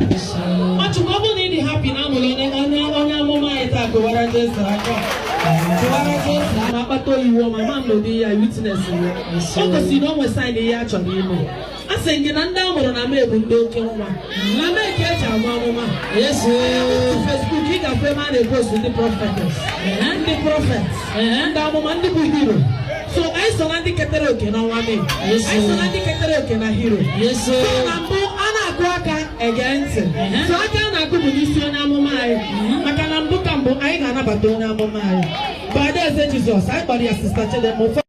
Nwachukwu, ọ bụrụ na ị dị happy na amụrụ onye amụma anyị taa, kụwara Jesu aka, kụwara Jesu. Ma akpata oyiwo ma ma m n'ụdị ya witness ya, o gosiri na o nwe sign ihe a chọrọ ime. A sị gị na ndị a mụrụ na May bụ ndị oke nwa. Na May ka eji ama amụma. Facebook, ị ga-afụ ebe a na-epost ndị prophetess, ndị prophet, ndị amụma, ndị bụ hero. So anyị so na ndị ketara oke n'ọnwa May. Anyị so na ndị ketara oke na hero. So na mbụ, a na-akụ aka ege ntị. So aka a na-akụ bụ n'isi onye amụma anyị, maka na mbụ ka mbụ, anyị ga-anabata onye amụma anyị bụ Adaeze Jizọs. Anyị kpọrọ ya Sister Chidimma.